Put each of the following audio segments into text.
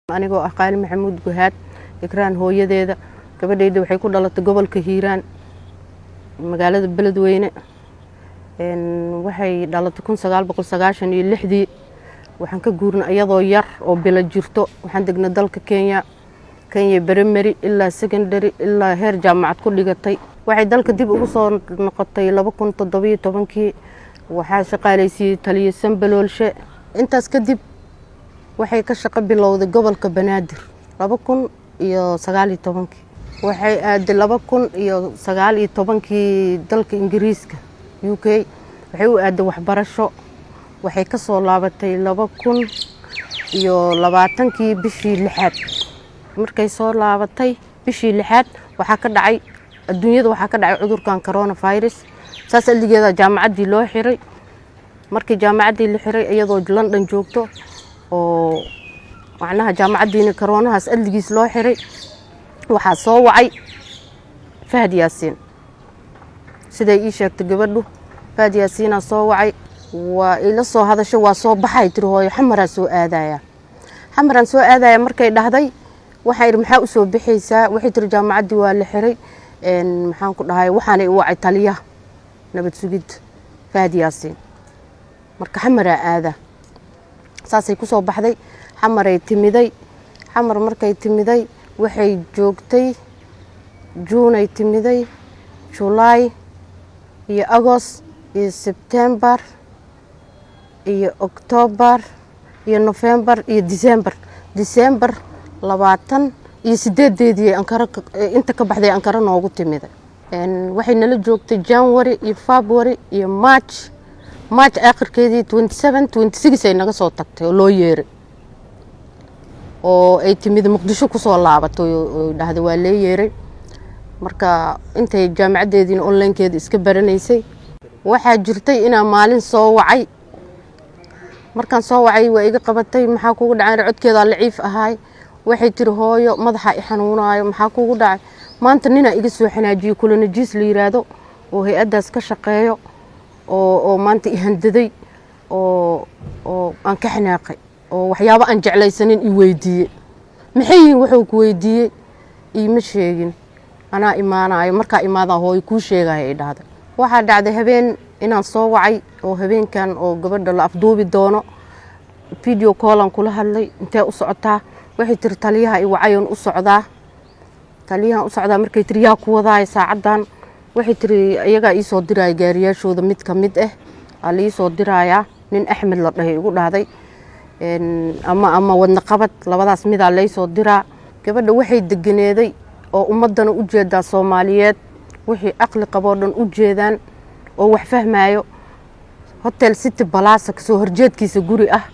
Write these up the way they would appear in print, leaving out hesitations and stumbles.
Anigoo ah Qaali Maxamuud Guhaad, Ikraan hooyadeeda, gabadhayda waxay ku dhalatay gobolka Hiiraan, magaalada Beledweyne. Waxay dhalatay 1996-dii. Waxaan ka guurnay iyadoo yar oo bilo jirto. Waxaan degnay dalka Kenya. Kenya primary ilaa secondary ilaa heer jaamacad ku dhigatay. Waxay dalka dib ugu soo noqotay 2017-kii. Waxaa shaqaalaysiiyey taliye Sambaloolshe. Intaas kadib waxay ka shaqo bilowday gobolka Banaadir 2019-kii. Waxay aaday 2019-kii dalka Ingiriiska, UK. Waxay u aaday waxbarasho. Waxay ka soo laabatay 2020-kii bishii lixaad. Markay soo laabatay bishii lixaad, waxaa ka dhacay adduunyada, waxaa ka dhacay cudurkan coronavirus. Saas aligeeda jaamacaddii loo xiray. Markii jaamacaddii la xiray, iyadoo London joogto oo macnaha jaamacaddiina koroonahaas adligiis loo xiray, waxaa soo wacay Fahad Yaasiin. Siday ii sheegtay gabadhu, Fahad Yaasiinaa soo wacay. Waa ila soo hadasho, waa soo baxay, tiri: "Hooyo, Xamaraa soo aadaya, Xamaraan soo aadaya." Markay dhahday, waxaa idhi: "Maxaa usoo baxaysaa?" Waxay tiri: "Jaamacaddii waa la xiray." Maxaan ku dhahay, waxaana u wacay taliyaha nabad sugidda Fahad Yaasiin, marka Xamaraa aada. Saasay ku soo baxday. Xamaray timiday. Xamar markay timiday, waxay joogtay, Juunay timiday, Julaay iyo Agost iyo Sebtembar iyo Oktoobar iyo Nofembar iyo Disembar. Disembar 28-deedii Ankara inta ka baxday, Ankara noogu timiday. Waxay nala joogtay January iyo February iyo March. March aakhirkeedii, 27, 26 ay naga soo tagtay oo loo yeeray oo ay timid Muqdisho kusoo laabatay oo dhahday waa lee yeeray. Marka intay jaamacaddeediina onlinekeeda iska baranaysay, waxaa jirtay inaa maalin soo wacay. Markaan soo wacay, waa iga qabatay. "Maxaa kugu dhacay?" Codkeedaa laciif ahaay. Waxay tiri: "Hooyo, madaxa i xanuunaayo." "Maxaa kugu dhacay?" "Maanta ninaa iga soo xanaajiyey, kulanajiis la yiraahdo oo hay-addaas ka shaqeeyo oo maanta i handaday oo aan ka xanaaqay oo waxyaabo aan jeclaysanin i weydiiyey." "Maxay yihiin wuxuu ku weydiiyey?" "Iima sheegin. Anaa imaanayo, markaa imaadaa hooyo kuu sheegaya," ay dhahday. Waxaa dhacday habeen inaan soo wacay oo habeenkan oo gabadha la afduubi doono. Video callan kula hadlay. "Intee u socotaa?" Waxay tiri: "Taliyaha i wacayoon u socdaa, taliyahan u socdaa." Markay tiri: "Yaa ku wadaaya saacaddan?" Waxay tiri: "Iyagaa iisoo diraya, gaariyaashooda mid ka mid ah aa la iisoo dirayaa. Nin Axmed la dhahay," igu dhahday, "ama wadna qabad, labadaas midaa laysoo diraa." Gabadha waxay deganeeday oo ummaddana u jeedaa, Soomaaliyeed wixii aqli qaboo dhan u jeedaan oo wax fahmaayo, Hotel City Plaza kasoo horjeedkiisa guri ah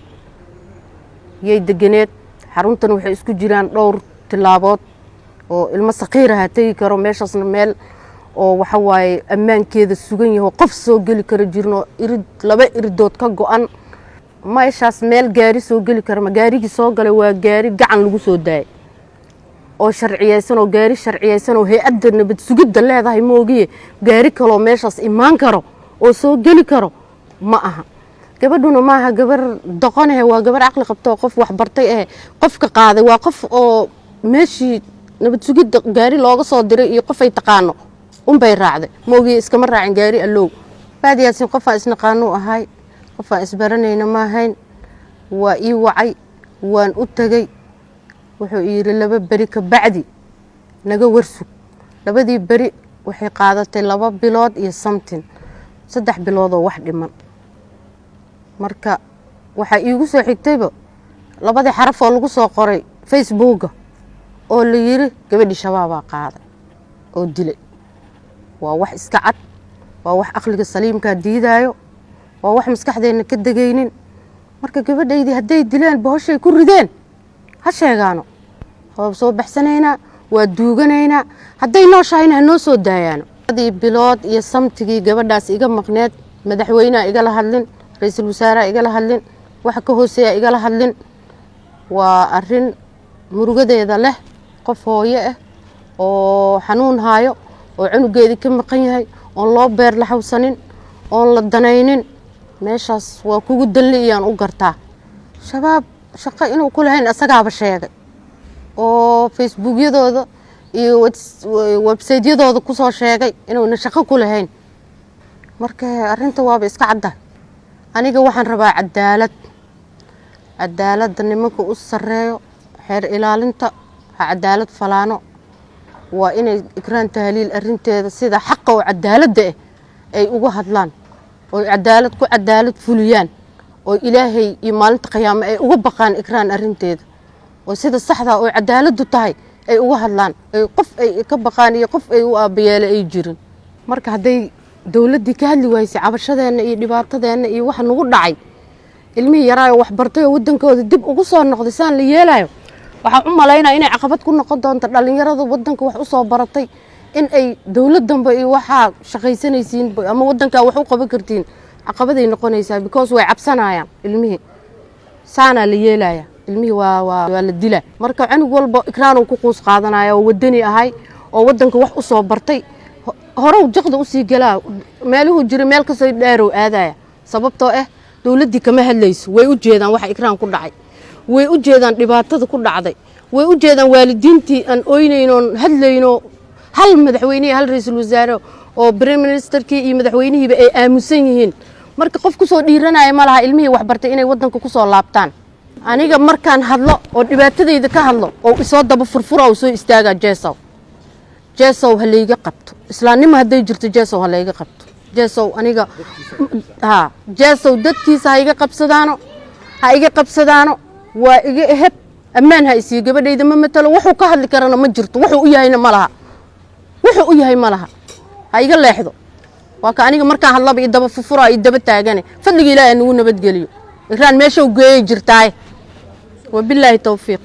yay deganeed. Xaruntan waxay isku jiraan dhowr tilaabood oo ilmo saqiiraha tegi karo. Meeshaasna meel oo waxa waaye ammaankeeda sugan yaho, qof soo geli karo jirno, irid laba iridood ka go-an. Meeshaas meel gaari soo geli kara ma. Gaarigii soo galay waa gaari gacan lagu soo daayay oo sharciyeysan, oo gaari sharciyeysan oo hay-adda nabad sugidda leedahay moogiye, gaari kaloo meeshaas imaan karo oo soo geli karo ma aha. Gabadhuna maaha gabar doqonahe, waa gabar caqli qabto oo qof waxbartay eh. Qofka qaaday waa qof oo meeshii nabad sugidda gaari looga soo diray iyo qofay taqaano unbay raacday moogiye, iskama raacin gaari allow. Fahad Yaasiin qofaa isnaqaanuu ahay, qofaan isbaranayna ma ahayn. Waa ii wacay, waan u tegey. Wuxuu yidhi: "2 beri ka bacdi naga warsug." Labadii beri waxay qaadatay 2 bilood iyo something, 3 biloodoo wax dhiman. Marka waxaa iigu soo xigtayba labadii xaraf oo lagu soo qoray Facebooka oo la yiri gabadhii Shabaabaa qaaday oo dilay. Waa wax iska cad, waa wax aqliga saliimkaa diidaayo, waa wax maskaxdeenna ka degaynin. Marka gabadhaydii hadday dileen, bohoshay ku rideen ha sheegaano, waa soo baxsanaynaa, waa duuganaynaa. Hadday nooshahayna ha noo soo daayaano. Adii bilood iyo samtigii gabadhaas iga maqneed, madaxweyneha igala hadlin, ra-iisul wasaareha igala hadlin, waxa ka hooseeya igala hadlin. Waa arin murugadeeda leh, qof hooyo ah oo xanuun haayo oo cunugeedii ka maqan yahay, oon loo beer la xawsanin, oon la danaynin. Meeshaas waa kugu danli iyaan u gartaa. Shabaab shaqo inuu ku lahayn asagaaba sheegay. Oo Facebookyadooda iyo websaytyadooda kusoo sheegay inuuna shaqo ku lahayn. Marka arrinta waaba iska cadda. Aniga waxaan rabaa cadaalad. Cadaaladda nimanka u sarreeyo, xeer ilaalinta, ha cadaalad falaano. Waa inay Ikraan Tahliil arrinteeda sida xaqa oo cadaaladda ah ay uga hadlaan, oo cadaalad ku cadaalad fuliyaan, oo Ilaahay iyo maalinta qiyaame ay uga baqaan Ikraan arrinteeda, oo sida saxda oo cadaaladdu tahay ay uga hadlaan, ay qof ay ka baqaan iyo qof ay u aabayeele ay jirin. Marka hadday dowladdii ka hadli waysay cabashadeenna iyo dhibaatadeenna iyo waxa nagu dhacay, ilmihii yaraayo wax bartay oo waddankooda dib ugu soo noqday saan la yeelayo, waxaan u malaynaya inay caqabad ku noqon doonto dhallinyarada waddanka wax u soo baratay, in ay dowlad dambe iyo waxaa shaqaysanaysiin ama waddankaa wax u qaban kartiin caqabaday noqonaysaa, because way cabsanayaan ilmihii. Saanaa la yeelaya ilmihii, waa la dila. Marka cunug walba Ikraanuu ku quus qaadanaya oo waddani ahay oo waddanka wax u soo bartay, horow jaqda usii galaa, meeluhuu jiray meel kasoo dheerow aadaya, sababtoo ah dowladdii kama hadlayso. Way u jeedaan waxa Ikraan ku dhacay, way u jeedaan dhibaatada ku dhacday, way u jeedaan waalidiintii aan oynaynoon hadlayno. Hal madaxweyne, hal ra-iisul wasaare oo prime ministerkii iyo madaxweynihiiba ay aamusan yihiin. Marka qof kusoo dhiiranaya ma laha ilmihii waxbartay inay waddanka kusoo laabtaan. Aniga markaan hadlo oo dhibaatadayda ka hadlo oo isoo daba furfura oo soo istaagaa, Jeesow, Jeesow, ha layga qabto. Islaamnimo hadday jirto, Jeesow, ha layga qabto. Jeesow, aniga ha Jeesow dadkiisa ha iga qabsadaano, ha iga qabsadaano. Waa iga eheb, ammaan ha isiiyo. Gabadhayda ma matalo, wuxuu ka hadli karana ma jirto, wuxuu u yahayna ma laha, wuxuu u yahay ma laha. Ha iga leexdo. Waa ka aniga markaan hadlaba i daba fufura, i daba taagane. Fadliga Ilaahay nagu nabadgeliyo. Ikraan meesha u geeyay jirtaaye. Wabilaahi towfiiq.